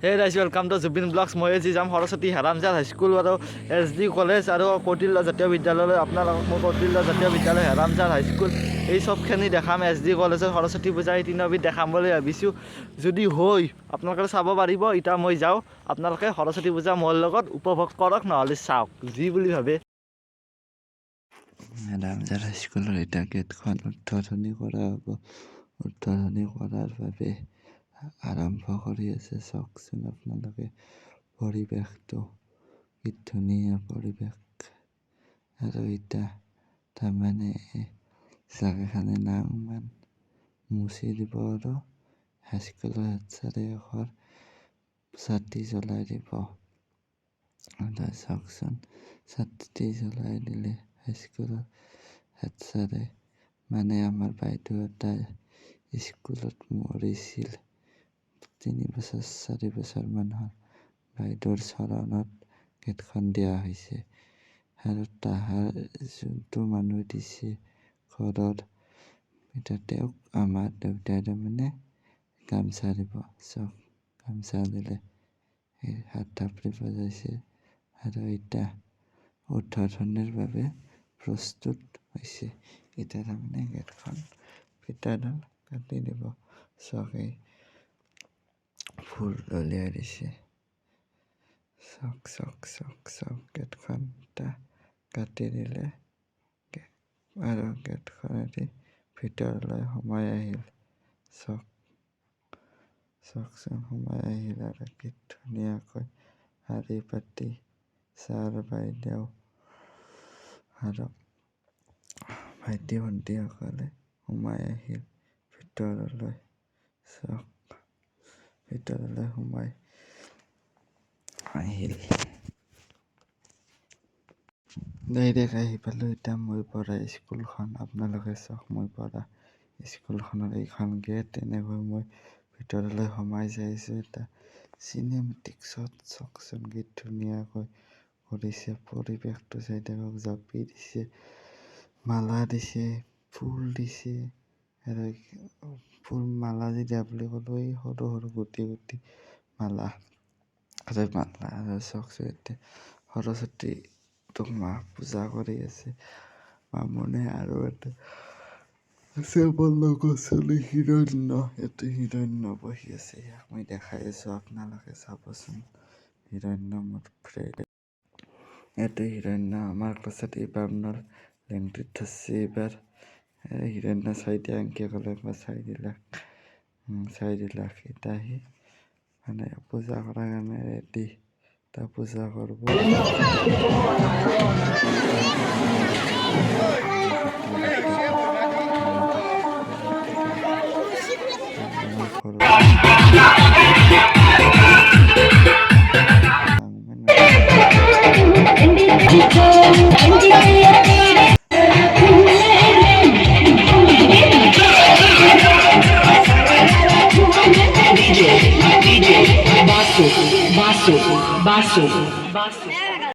Hey guys, welcome to Zubeen Vlogs. মই আজি যাম সৰস্বতী হেৰামজাৰ হাইস্কুল আৰু এছ ডি কলেজ আৰু কৌটিল্য জাতীয় বিদ্যালয়লৈ। আপোনালোকক মই কৌটিল্য জাতীয় বিদ্যালয়, হেৰামজাৰ হাইস্কুল, এই চবখিনি দেখাম। এছ ডি কলেজত সৰস্বতী পূজা, এই তিনিবিধ দেখাম বুলি ভাবিছোঁ। যদি হৈ আপোনালোকে চাব পাৰিব। এতিয়া মই যাওঁ, আপোনালোকে সৰস্বতী পূজা মোৰ লগত উপভোগ কৰক, নহ'লে চাওক, যি বুলি ভাবে। হেৰামজাৰ হাইস্কুলৰ এতিয়া গেটখন উদ্বোধনী কৰা হ'ব। উদ্বোধনী কৰাৰ বাবে আৰম্ভ কৰি আছে। চাওকচোন আপোনালোকে পৰিৱেশটো, কি ধুনীয়া পৰিৱেশ। আৰু এতিয়া তাৰমানে জাগাখনে নামমান মুচি দিব আৰু হাইস্কুলৰ হেড ছাৰে এখন চাকি জ্বলাই দিব। আৰু চাওকচোন, চাকি জ্বলাই দিলে হাইস্কুলৰ হেড ছাৰে। মানে আমাৰ বাইদেউ এটা স্কুলত মৰিছিল 3 বছৰ 4 বছৰমান হ'ল। বাইদেউৰ চৰণত গেটখন দিয়া হৈছে। আৰু তাহাৰ যোনটো মানুহ দিছে ঘৰৰ, এতিয়া তেওঁক আমাৰ দেউতাই তাৰমানে গামোচা দিব। চাওক, গামোচা দিলে, হাত থাপৰি বজাইছে আৰু এতিয়া উদ্বোধনীৰ বাবে প্ৰস্তুত হৈছে। এতিয়া তাৰমানে গেটখন ফিটাডাল কাটি দিব। চাওক, এই ফুল দলিয়াই দিছে। চাওক, চাওক, চাওক, চাওক, গেটখন এতিয়া কাটি দিলে আৰু গেটখনেদি ভিতৰলৈ সোমাই আহিল। চাওক, চাওকচোন, সোমাই আহিল আৰু কি ধুনীয়াকৈ শাৰী পাতি ছাৰ বাইদেউ আৰু ভাইটি ভণ্টিসকলে সোমাই আহিল ভিতৰলৈ। চাওক, ভিতৰলৈ সোমাই আহিল। ডাইৰেক্ট আহি পালোঁ এতিয়া মই পঢ়া স্কুলখন। আপোনালোকে চাওক, মই পঢ়া স্কুলখনৰ এইখন গেট। এনেকৈ মই ভিতৰলৈ সোমাই যাই আছোঁ। এটা চিনেমেটিক শ্বট। চাওকচোন, কি ধুনীয়াকৈ কৰিছে। পৰিৱেশটো চাই থাকক। জাপি দিছে, মালা দিছে, ফুল দিছে। আৰু ফুল মালা যে দিয়া বুলি ক'লো, এই সৰু সৰু গুটি গুটি মালা আৰু মালা। আৰু চাওকচোন, এতিয়া সৰস্বতীটোক মা পূজা কৰি আছে বামুণে। আৰু এটা আছে মোৰ লগৰ ছোৱালী হিৰণ্য। এইটো হিৰণ্য বহি আছে, ইয়াক মই দেখাই আছোঁ, আপোনালোকে চাবচোন। হিৰণ্য মোৰ ফ্ৰেণ্ড। এইটো হিৰণ্য আমাৰ ক্লাছত এই বামুণৰ লেংটিত ধৰছে এইবাৰ। হিৰণ্য, চাই দিয়া, এনকে ক'লে একবাৰ চাই দিলাক, চাই দিলাক। এতিয়া সি মানে পূজা কৰাৰ কাৰণে ৰেডি। এতিয়া পূজা কৰিব। DJ, DJ, Basu, Basu, Basu, Basu.